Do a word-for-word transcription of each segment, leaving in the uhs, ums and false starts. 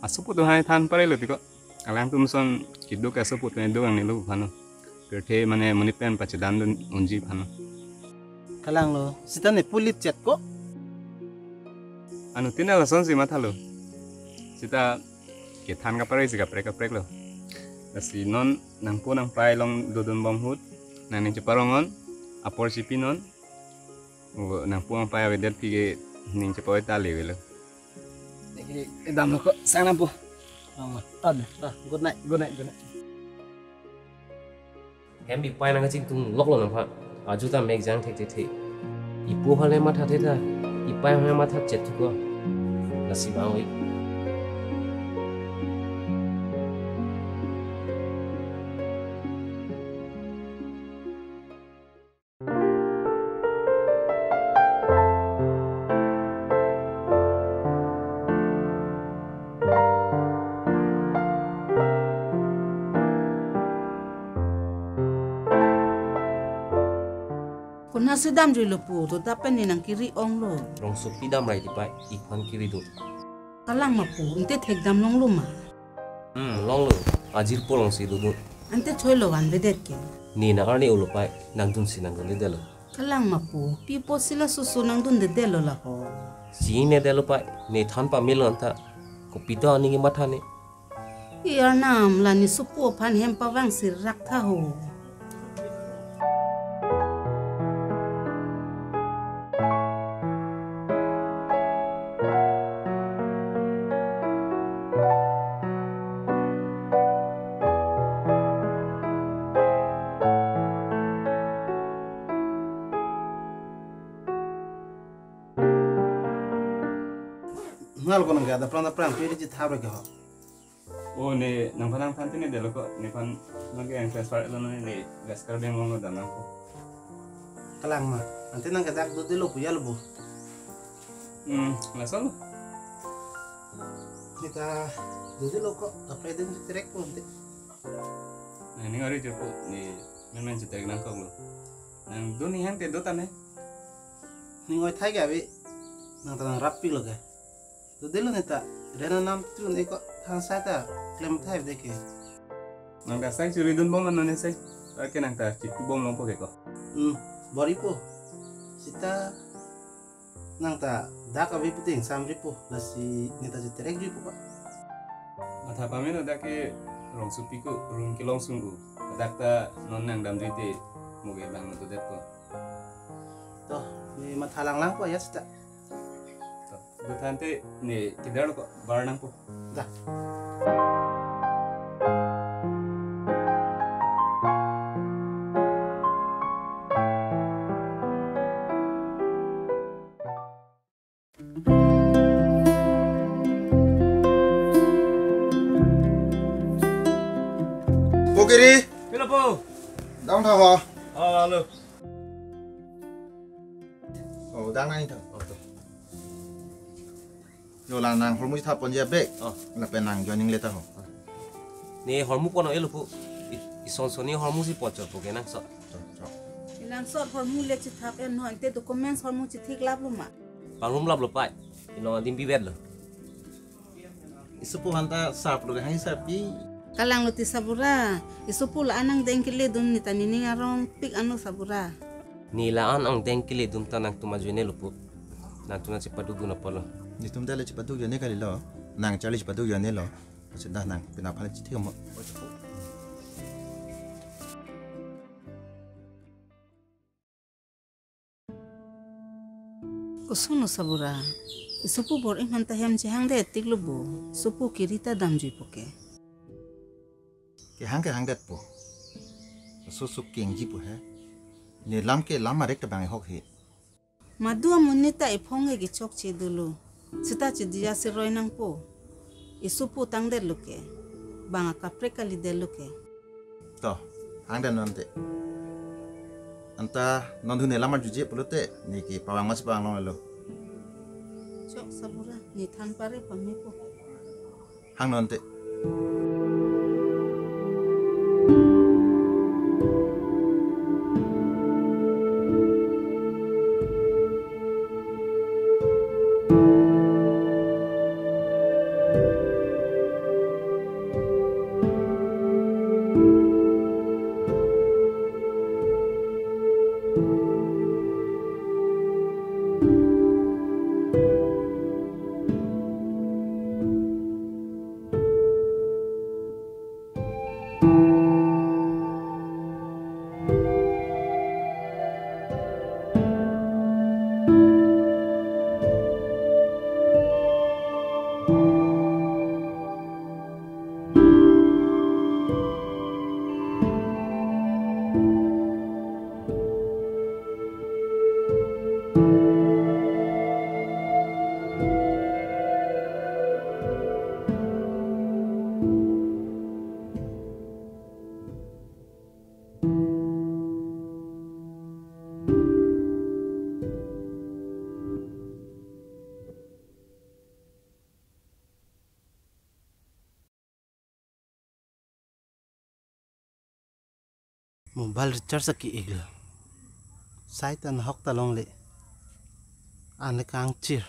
Asopo atum hai than parelo tiko. Alangtum ason keduk asopo atum do ang nilo aphan. Pirthe mane monit pen pachedandun unji aphan. Kalanglo, sita ne pulit chet ko? Anuttin lasonsi mathalo. Sita kethan kaparisi kaprek kapreklo. Lasi non nangpo nangpei along dodunbom ahut, nangning cheparong non, apor chepi non. O, nangpo nangpei avedet aphi ke ning chepavoi ta le avelo. Eki, edamlo ko, sang nangpo. Mama, ta dei, ta, good night, good night, good night. Hem ipei nangkachingthum loklo nangphan. Ajo ta mek jang thekthekthe. Ipo aphan le mathathe ta, ipei aphan le matha chet thu ko. Lasi bang oi. Konatsi damjuilo pu, to ta pen ne nangkiri-onglo. Rongsopi damrai ti pei, iphan kiri do. Kalang ma pu, ante thekdam longlo ma? Hmm, longlo. Ajirpo alongsi dodun. Ante choilo vanvedet ke. Ne nang-arni ulo pei, nangdunsi nangdundedetlo. Kalang ma pu, pi apotsi la susu nangdundedetlo la ho. Si ne detlo pei, ne than pamelo anta. Kopi ta aning kematha ne. Pi arnam la ne sopo aphan hem pavangsi rak tha ho. Ngal ko nang ke ada pran pran pe di thap re ke ho. O ne nangphan nangthan te ne detlo ko, nephan nangke yang transfer lo ne, ne gas kar deng lo dam nangpo. Kalang ma, ante nang ke dak dodelo pu ya lo bo. Hmm, laso lo. Ne ta dodelo ko, kaprek deng cheterek po ante. Nangning ari chepo, ne menmen cheterek nangkoklo. Nangdun ni hang te do ta ne. Ning oi thai ke ave, nang ta nangrap piklo ke. Dodelo ne ta, rena nam tun eko thangsai ta klem thai dei ke. Nang ta sai chiri dunbom ano ne sai. Ake nang ta chitubom longpo ke ko. Hmm, bor-ipo. Sita nang ta dak ave pute ingsamripo, lasi ne ta chiterekjuipo ko. Matha pamelo dak ke rongsopi ko, rong kelong sung u. Dak ta non nang damjui te, mo ke bang nangdodetpo. To, ne matha langlangpo ya sita. To, do than te ne kedar lo ko, bar nangpo. Da. Po kiri. Pilo po? Dang tha ho. Oh, halo. Oh, dang nang tha. Oh, to. Yo la nang hormu thap ponji abek. Oh. Lapen nang joining letter ho. Ne hormu kono elo pu. I, ison soni hormu si pocho pu ke nang so. Cho, cho. Nang so hormu le chithap en ho, ante documents hormu chithik lap lo ma. Pangrum lap lo pei. Ino adim bibet lo. Isopo aphan ta sap lo hang sap pi. Kalang lo ti sabura. Isopo la anang deng kele dun ne ta nening arong pik ano sabura. Ne la-an angdeng kele dun ta nangtum ajoine lo pu. Nangtum nang chepaduk dun apotlo. Netum ta le chepaduk joine kalilo. Nang charli chepaduk joine lo. Sudah nang pina pale chithik mo. Koson lo sabura. Isopo bor-i aphan ta hem chehangde tik lo bo. Sopo kiri ta damjuipo ke. Kehang kehangdetpo. Susu kengji pu he. Ne lam ke lam arek ta bang hok he. Madu amonit ta iphong ke kechokche dolo. Sita chedija si roi nangpo. Isopo tangdet lo ke. Bang akaprek kalidet lo ke. To, hangdet non te. Anta non thu ne lam arjuje pulote, ne ke pavang mas pavang longlo. Chok sabura, ne than pare pamepo. Hang non te. Mobile recharge ake-iklo. Sai ta nahok ta longle. An le kangchir.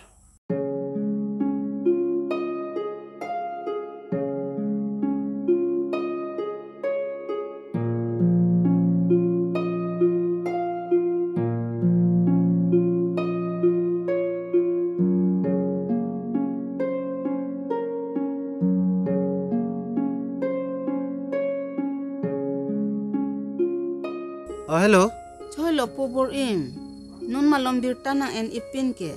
Oh, hello. Choi lo po bor-im. Non malom birta nang-en-ipin ke.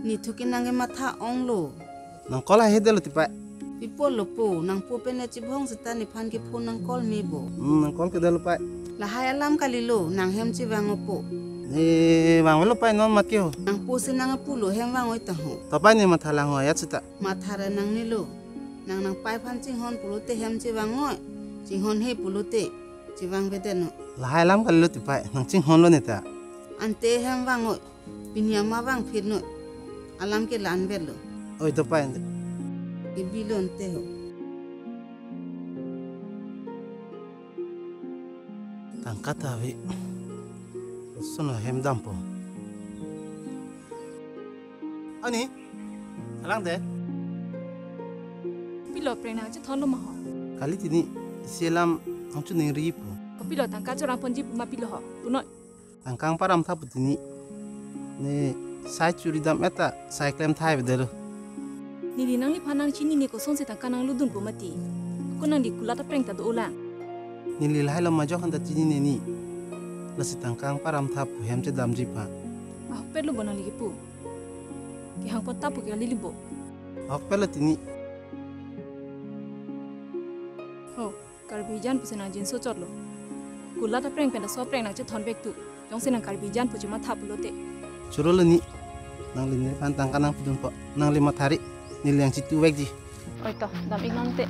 Nithu ke nangkematha onglo. Nang call ahedetlo ti pai. Pi apotlo po, nangpo pen ne chibhong seta nephan ke phone nang call me bo. Hmm, nang call kedetlo pai. Lahai alam kalilo, nang hem chevang-o po. Ne vangvelo pai non mat ke ho. Nangpo si nangpulo hem vang-oi ta ho. To pai ne matha lang ho ajat seta. Matha ra nangnelo. Nang nangpai aphan chinghon pulote hem chevang-oi. Chinghonhe pulote chevangvedet non. Lahai alam kalilo ti pai, nang chinghonlo ne ta. Ante hem vang-oi. Pini ama vangphit noi. Alam ke la-an vetlo. Oi, to pai ante. Ibilo ante ho. Tangka ta ave. Sono hem dampo. Ani, alang de. Pilo preng nangchethonlo ma ho. Kali tini isi alam nangchiningri po. Pilo tangka chorang ponji pu ma pilo ho. Punoi. Tangka nangparamtha pu tini. Ne sai churi dam-et ta sai klem thai bedelo. Neli nangliphan nangchinine kosonsi tangka nanglodun pu mati. Ako nangli kulat apreng ta do-olang. Neli lahai lo majok han ta chinine ni. Lasi tangka nangparamtha pu hem chedamji aphan. Ahokpetlo bo nangli kepu. Kehang pon ta pu ke kali li bo. Ahokpetlo tini. Ho. Karbi jan pusi nang jinso chotlo. Kulat apreng pen laso apreng nangchethon vek tu. Jongsi nang Karbi jan pu chematha pulote. Chorolo ni. Nangli nephan tangka nangpudunpo. Nangli mathari. Neli nangchituvekji. Oi to, dam-ik non te.